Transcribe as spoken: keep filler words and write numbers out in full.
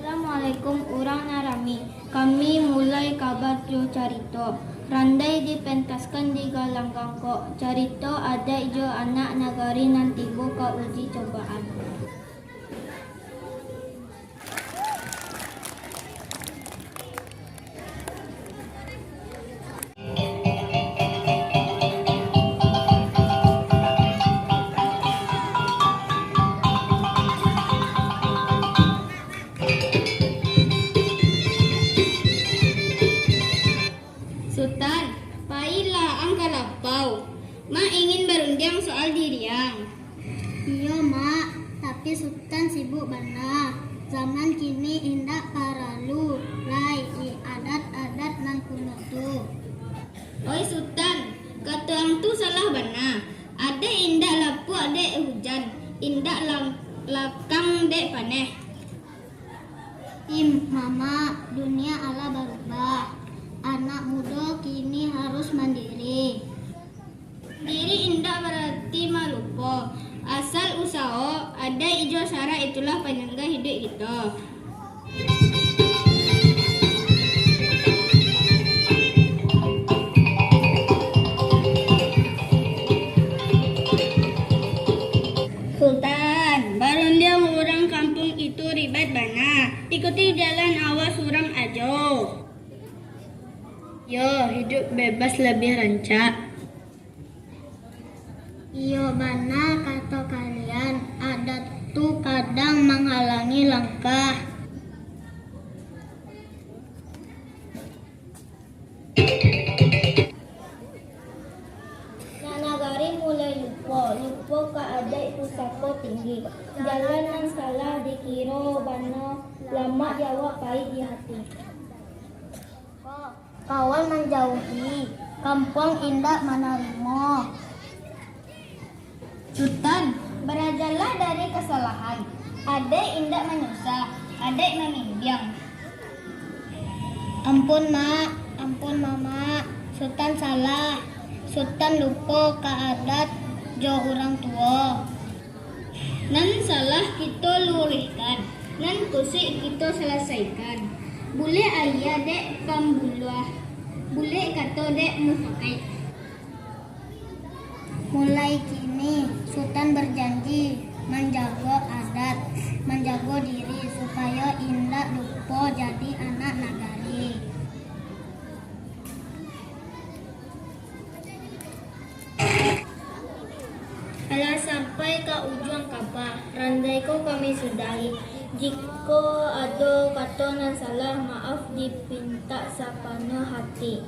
Assalamualaikum, urang nan rami. Kami mulai kabar jo carito. Randai dipentaskan di galanggang kok. Carito adaik jo anak nagari nan tibo ka uji cobaan. Sutan, pailah ang ka lapau. Mak ingin barundiang soal diri ang. Iyo, Mak, tapi Sutan sibuk bana. Zaman kini indak paralu lai i adat-adat nan kuno tu. Oi Sutan, kato ang tu salah bana. Adaik indak lapuak dek hujan, indak lang-, lakang dek paneh. Im, Mamak, dunia alah barubah. Anak mudo kini harus mandiri. Mandiri indak barati malupo. Asal usaho, adaik jo syarak, itulah panyangga hiduik kito. Sutan, barundiang urang kampuang itu ribet bana. Ikuti jalan awak surang ajo. Yo, hidup bebas labiah rancak. Iyo bana kato kalian, adat tu kadang manghalangi langkah. Jalan nan salah dikiro bana, lamak di awak, pahik di hati. Kawan manjauhi, kampuang indak manarimo. Sutan, barajalah dari kasalahan. Adaik indak manyusah, adaik mamimbiang. Ampun, Mak, ampun, Mamak, Sutan salah. Sutan lupo ka adat jo urang tuo. Nan salah kito lurihkan, nan kusuik kito salasaikan. Bulek aia dek pambuluah, bulek kato dek mufakaik. Mulai kini, Sutan barjanji manjago adat, manjago diri, supayo indak lupo jadi anak nagari. Alah sampai ka ujuang kaba, randai ko kami sudahi. Jikok ado kato nan salah, maaf dipintak sapanuah hati.